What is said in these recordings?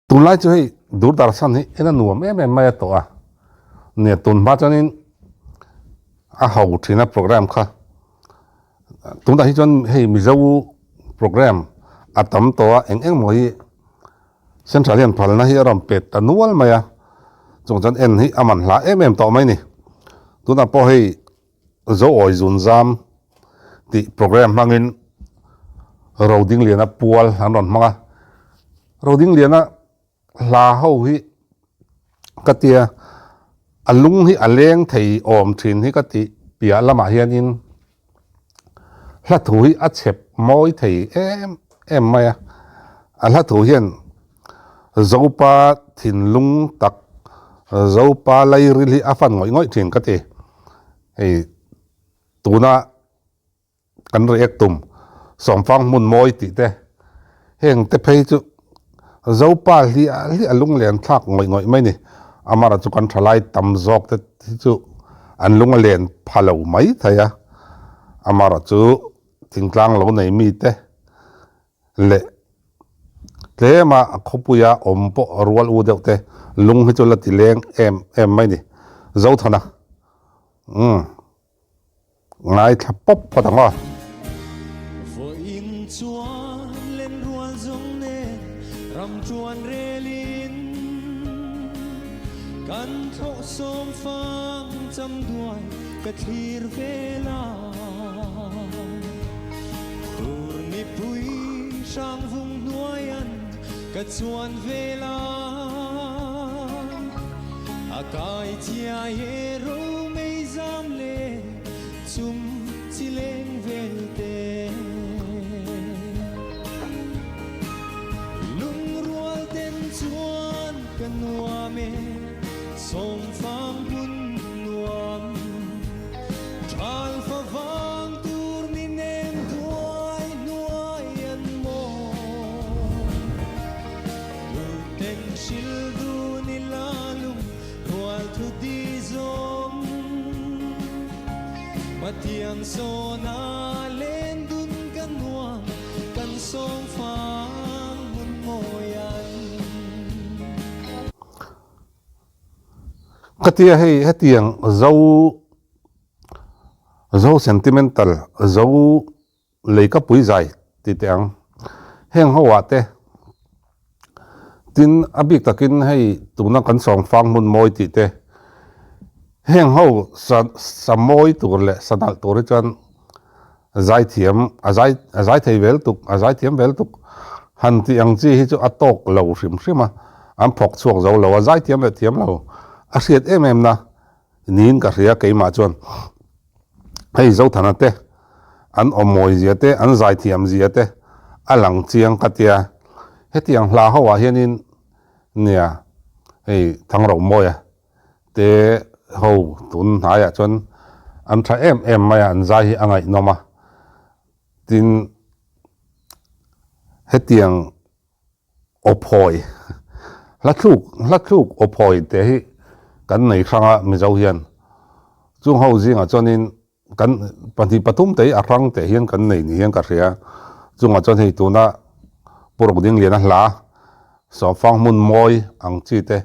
Tunlai chu hei Doordarshan hi en a nuam em em mai a tawh a, nia tun hma chuanin a ho thin a program kha. Tunah hi chuan hei Mizo program a tam tawh a, eng eng maw hi Central hian phalna hi a rawn pet ta nual mai a, chung chuan en hi a man hla em em tawh mai a ni. Tunah pawh hei Zoawi Zunzam tih program hmangin Rodingliana pual an rawn hmang a. Rodingliana hla ho hi ka tia a lung hi a leng thei awm thin hi ka tih piah lamah hianin hla thu hi a chhep mawi thei em em mai a. A hla thu hian Zopa thinlung tak, Zopa lairil hi a fan ngawih ngawih thin ka ti. Hei tuna kan react tum Sawmfang hmun mawi tih te heng te phei chu Zopa hliah hliah lunglen thlak ngawih ngawih mai ni. Amara chu kan thalai tam zawk te hi chu an lung a len pha lo mai thei a. Amara chu thingtlang lo nei mi te leh tlema a khawpuia awm pawh rual u deuh te lung hi chu la ti leng em em mai ni. Zothana umm ngaithla pawp phawt ang aw. Vawiin chuan lenrual zawng nen ram chuan relin kan thlawh sawm fang cham duai ka thlir vel a. Tur mipui hrang vung hnuaian ka chuan vel a, a kai chiai e romei zam leh chum chi leng vel te. Lungrual ten chuan ka nuam e, sawmfang hmun nuam. Thal fa vang tur ni nem duai hnuai an maw. Duhten hril dun i la lung rual thu di zawm. Pathian sawna len dun ka nuam kan sawm fang hmun mawi an. Ka tia hei hetiang zo zo sentimental zo leika pui zai ti teh ang heng ho ah te tin a bik takin hei tuna kan sawm fang hmun mawi tih te heng ho sa sa mawi tur leh sa nalh tur hi chuan zaithiam a zai a zai thei vel tuk a zaithiam vel tuk han tih ang chi hi chu a tawk lo hrim hrim a an phawk chhuak zo lo a zaithiam leh thiam lo a hriat em em na niin ka hria keimah chuan hei Zothana te an awm mawi zia te an zaithiam zia te a lang chiang ka tia hetiang hla ho ah hianin nia hei Thangromawia te ho tun hnaiah chuan an tha em em mai a, an zai hi a ngaihnawm a, tin hetiang aw phawi hla thluk hla thluk aw phawi te hi kan nei hrang a Mizo hian chung ho zingah chuanin Kan pahnih pathum te hi a hrang teh hian kan nei ni hian ka hria. Chungah chuan hei tuna Pu Rokdingliana hla Sawmfang hmun mawi ang chi te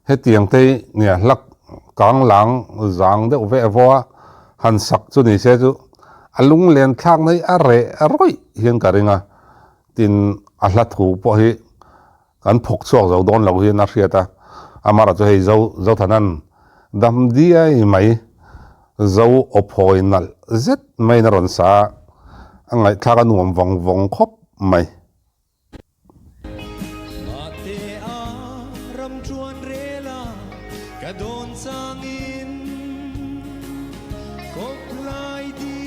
hetiang te hi nia hla kang lang zang deuh veh vaw a han sak chu ni se chu a lunglen thlak na hi a reh rawih hian ka ring a. Tin a hla thu pawh hi Kan phawk chhuak zo dawn lo hian a hriat a, amara chu hei Zo Zothanan dam diai mai, Zo aw phawi nalh zet maiin a rawn sa a, a ngaihthlak a nuam vawng vawng khawp mai. Mahte a ram chuan rel a ka dawn changin kawp lai di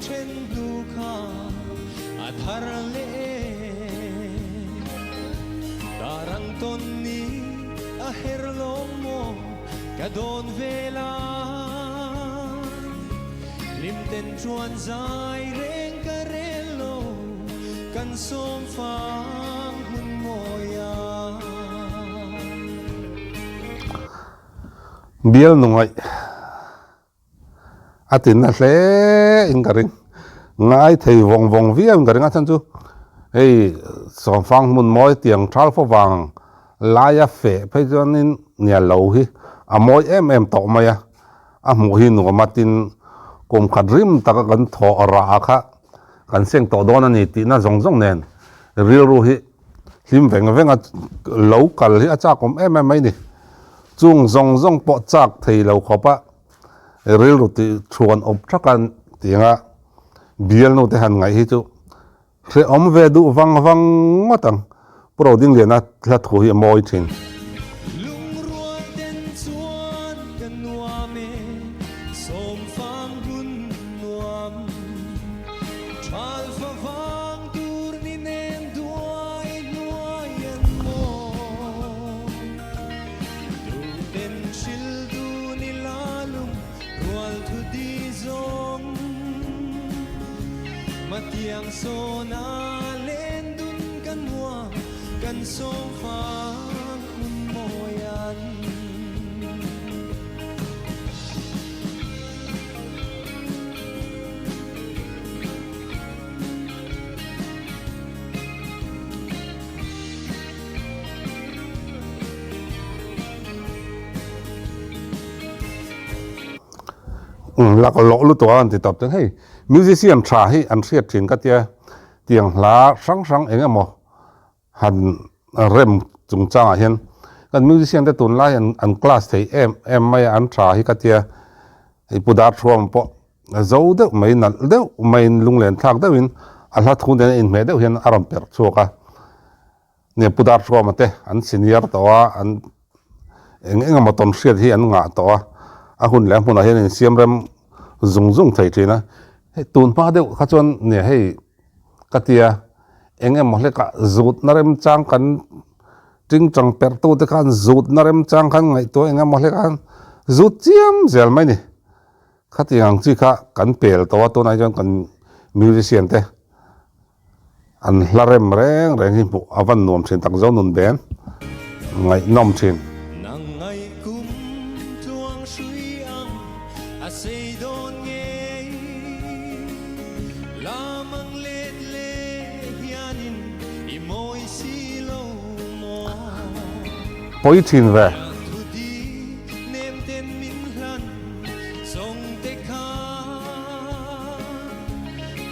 then hnu kha a thar leh e. Darang tawn ni a her lawng maw ka dawn vel a, hlim ten chuan zai reng ka rel lo kan sawm fang hmun mawi a. Bial nungaih. A ti na hle in ka ring. Ngai thei vawng vawng viau in ka ring a chhan chu hei Sawmfang hmun mawi tiang thal fo vang. Laia feh phei chuanin nia lo hi a mawi em em tawh mai a, a hmuh hi nuam a tin kum khat rim taka kan thawh rah kha kan seng tawh dawn a ni tihna zawng zawng nen rilru hi hlim veng veng a lo kal hi a chak awm em em mai ni. Chung zawng zawng pawh chak thei lo khawp a rilru tih chhuan awp thak a tianga bialnu te han ngaih hi chu Hrehawm ve duh vang vang ngawt ang. Pu Rodingliana hla thu hi a mawi thin. Lungrual ten chuan ka nuam e, sawmfang hun nuam. Thal fa vang tur ni nen duai hnuai an maw. Duh ten hril dun i la lung Rual thu di zawng Matiang sawna len dun kan hua kan sawm fang hun mawi an. Lak lawh lutuk a an ti tawp chuan hei musician tha hi an hriat thin ka tia tiang hla hrang hrang eng emaw han rem chungchangah hian kan musician te tunlai an an class thei em em mai a an tha hi ka tia hei pu Darthuama pawh zo deuh mai nalh deuh maiin lunglen thlak deuhin a hla thu nen a inhmeh deuh hian a rawn perh chhuak a. Nia Pu Darthuama te an senior tawh a, an eng eng emaw tawn hriat hi an ngah tawh a, a hun leh a hmunah hian insiam rem zung zung thei thin a. Hei tun hma deuh kha chuan nia hei ka tia eng emaw hlekah zutna remchang kan tingtang perh tu te khan zutna remchang khan ngaihtuah eng emaw hlekah khan zut chiam zel mai ni. Khatiang ang chi kha kan pel tawh a tunah hian chuan kan musician te An hla rem reng reng hi hmuh a van nuam thin tak zo nun ben ngaihnawm thin. Nang ngaih kum tluang hrui ang a sei dawn ngei Lam ang let leh hianin i mawi si lo maw Pawi thin ve. Thu di nem ten min hlan zawng te kha.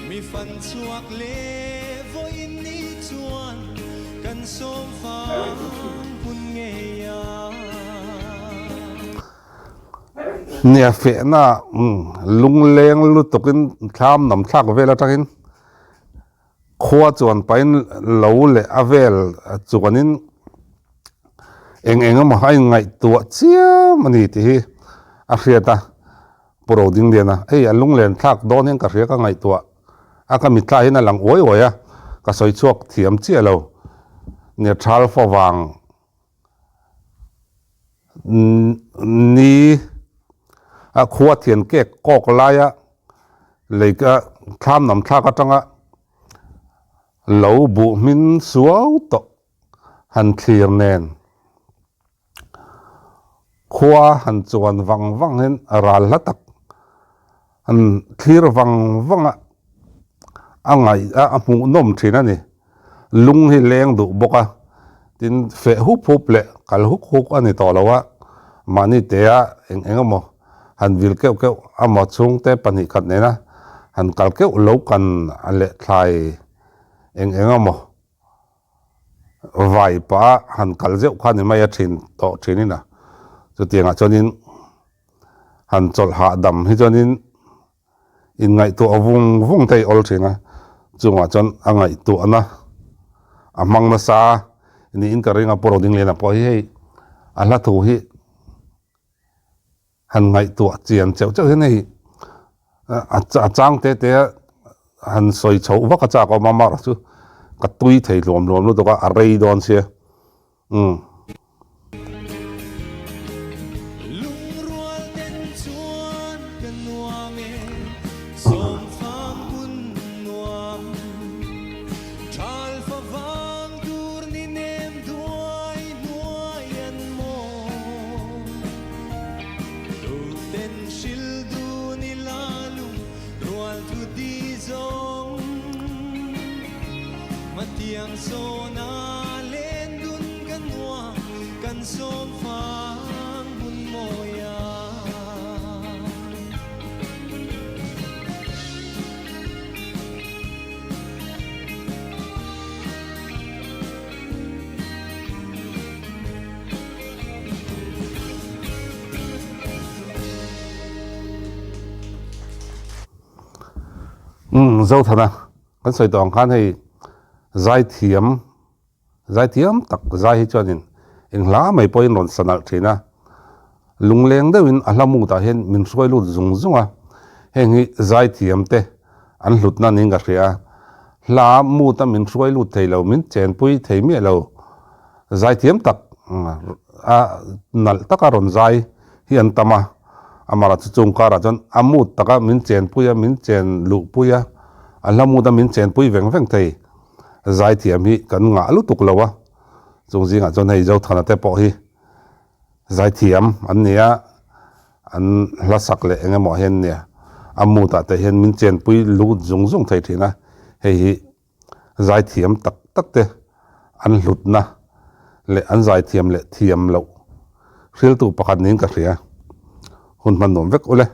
Mi fan chhuak leh vawiin ni chuan kan sawm fang hun ngei a. Nia fehna lungleng lutukin thlam nam thlak vel atangin khua chuan pahin lo leh a vel chuanin eng eng emaw a inngaihtuah chiam a ni tih hi a hriat a. Pu Rodingliana, Hei a lunglen thlak dawn hian ka hria ka ngaihtuah a, ka mitthla hian a lang uai uai a, ka sawi chhuak thiam chiah lo. Nia thal favang ni a khua thian kek kawk laia lei ka thlam nam thlak atanga lo buh hmin suau tawh han thlir nen. Khua han chuan vang vang hian ral hla tak han thlir vang vang a, a ngaih a a hmuhnawm thin a ni. Lung hi leng duh bawk a, tin feh hup hup leh kal huk huk a ni tawh lo a, mahni tea eng eng emaw han vil keuh keuh amaw chhungte pahnih khat nena han kal keuh lo kan leh thlai eng eng emaw. Vai pah han kal zeuh kha ni mai a thin tawh thin in a, chutiangah chuanin han chawlh hahdam hi chuanin inngaihtuah vung vung te a awl thin a, chungah chuan a ngaihtuahna a hmang nasa niin ka ring a, Pu Rodingliana pawh hi hei a hla thu hi Han ngaihtuah chian cheuh cheuh hian hei a chang te te a han sawi chhoh vak a chak awm a amaherawh chu ka tui thei hluam hluam lutuk a a rei dawn sia umm. Lungrual ten chuan ka nuam e, sawmfang hun nuam. Thal fa vang tur ni nem duai hnuai an maw. Duhten hril dun i la lung rual thu di zawng Matiang sawna len dun ka nuam. Umm Zothana kan sawi tawh ang khan hei zaithiam zaithiam tak zai hi chuanin eng hla mai pawhin rawn sa nalh thin a, lungleng deuhin a hla mutah hian min hruai lut zung zung a, heng hi zaithiam te an hlutna niin ka hria a, hla muta min hruai lut thei lo, min chenpui thei miah lo, zaithiam tak a nalh taka rawn zai hi an tam a, amah chu chung karah chuan a mut taka min chenpui a, min chen luhpui a, a hla muta min chenpui veng veng thei zaithiam hi kan ngah lutuk lo a, chung zingah chuan hei Zothana te pawh hi zaithiam an ni a, an hla sak leh eng emaw hian nia a mutah te hian min chenpui lut zung zung thei thin a, hei hi zaithiam tak tak te an hlutna leh an zaithiam leh thiam loh hriltu pakhat niin ka hria. Hun hman nuam vek ule.